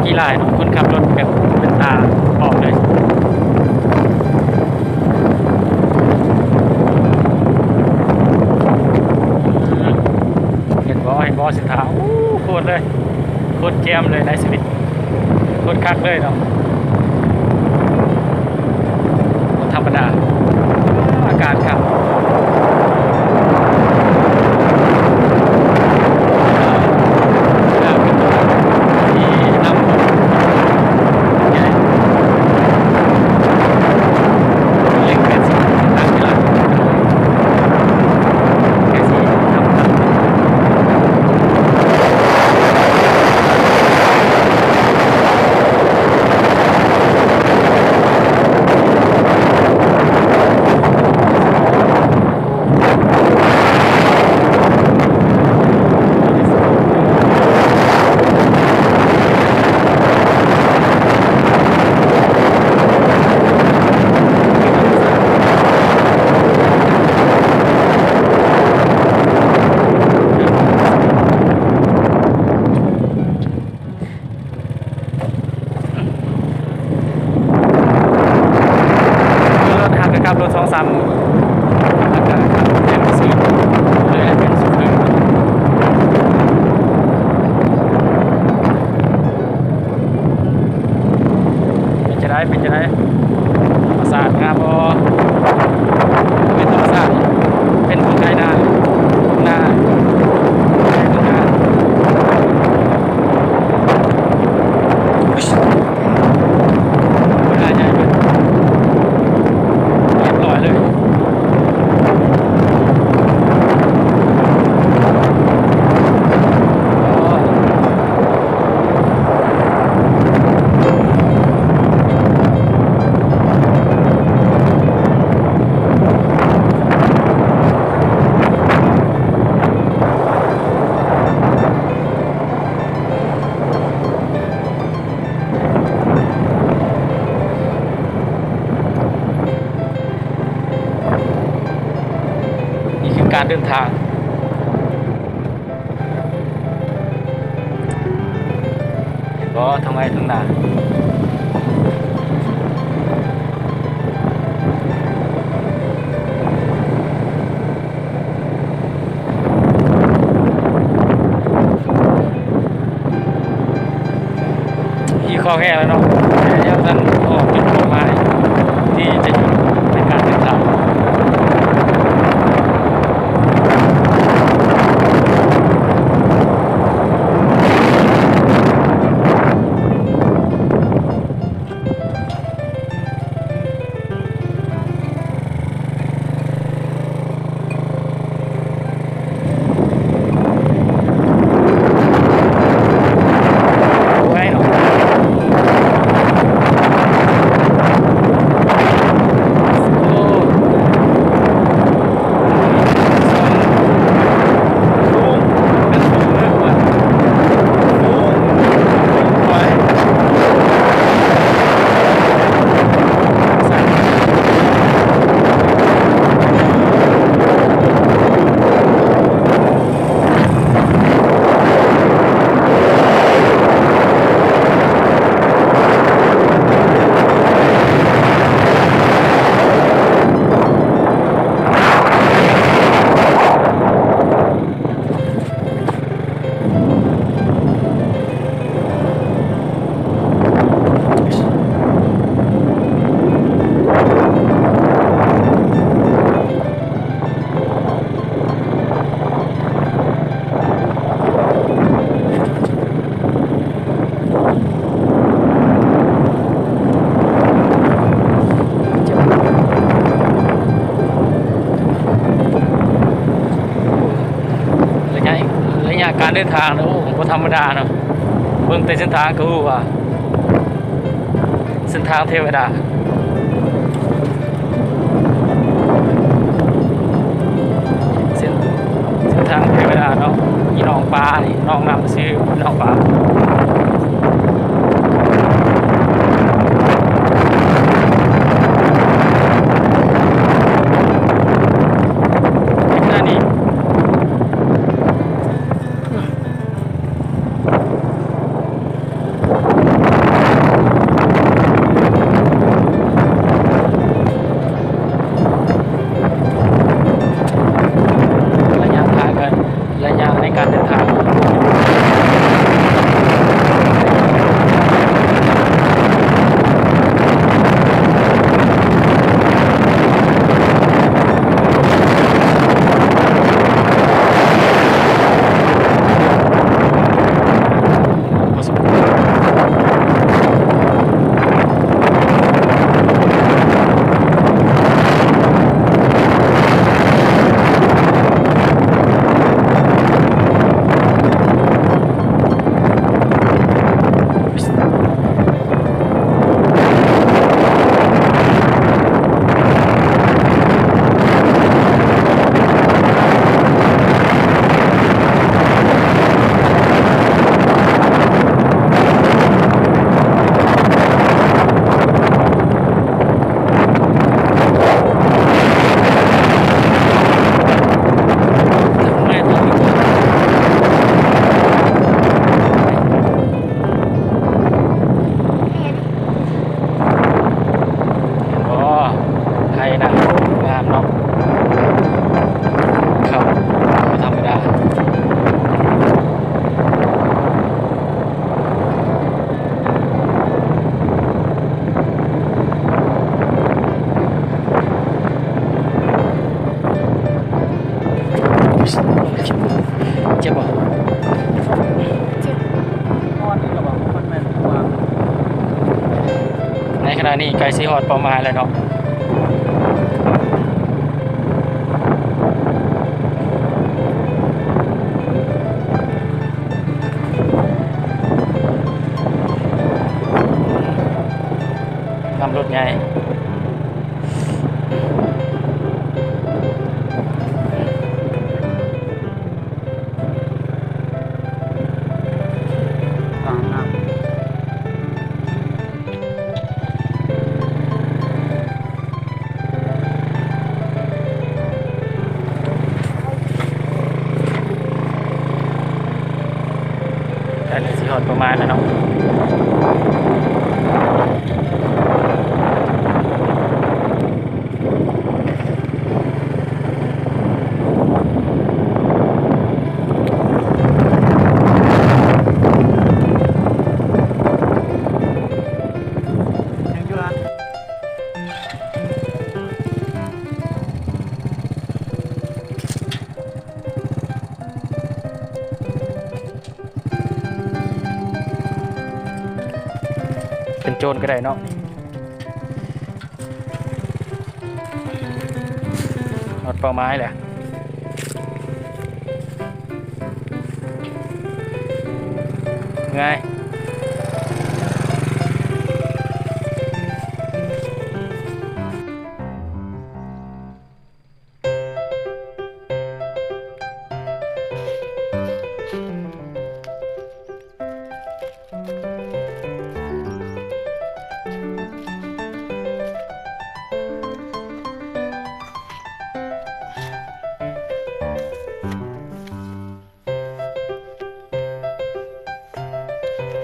ຂີ່ຫຼາຍເນາະ ຄົນຂັບລົດແບບເປັນຕາອອກເລີຍ. ເຫັນບໍ່ ເຫັນບໍ່ ເສັ້ນທາງ ໂອ້ ໂຄດເລີຍ ໂຄດແຈ່ມເລີຍໃນຊີວິດ ໂຄດຄັກເລີຍເນາະ ບໍ່ທຳມະດາ ອາກາດຄັກ. ລົດຫາກະຂັບລົດສອງສາມມື້ ແລ້ວກະເປັນຊື່ເລີຍ ເປັນຊຸບເຟີ. ເປັນຈັ່ງໃດ ເປັນຈັ່ງໃດ ທຳມະຊາດງາມບໍ່? ເປັນທຳມະຊາດ ເປັນທົ່ງໄຮ່ນາ ນາ ໄຮ່ນາ. ຮຽບຮ້ອຍເລີຍ. ນີ້ຄືການເດີນທາງ ເຫັນບໍ່ ທັງໄຮ່ທັງນາ. ຫິວເຂົ້າແຮງແລ້ວເນາະ ແຕ່ຍັງບໍ່ທັນຮອດຈຸດໝາຍທີ່ຈະຢຸດໃນການເດີນທາງ. ໄລຍະ ໄລຍະການເດີນທາງເນາະ ໂອ້ ບໍ່ທຳມະດາເນາະ ເບິ່ງແຕ່ເສັ້ນທາງກໍຮູ້ວ່າ ເສັ້ນທາງເທວະດາ ເສັ້ນ ເສັ້ນທາງເທວະດາເນາະ ມີໜອງປານີ້ ໜອງນ້ຳຊື່ ໜອງປາ. ເຮັດໜ້ານີ້. ອັນນີ້ໃກ້ຊິຮອດເປົ້າໝາຍແລ້ວເນາະ. ນຳລົດໃຫຍ່. ໃກ້ຊິຮອດປະມານແລ້ວເນາະ. ເປັນໂຈນກໍໄດ້ເນາະ. ຮອດເປົ້າໝາຍແລ້ວ. ເມື່ອຍ.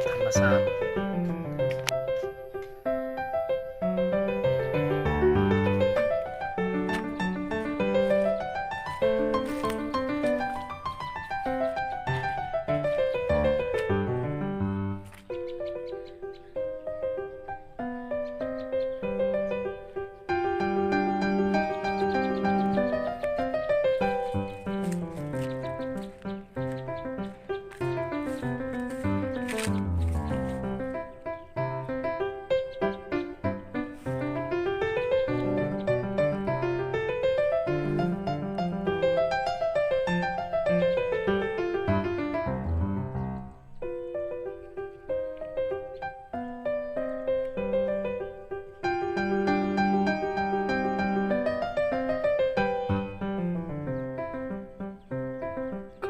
ທຳມະຊາດ.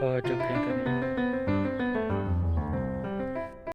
ຂໍຈົ່ງ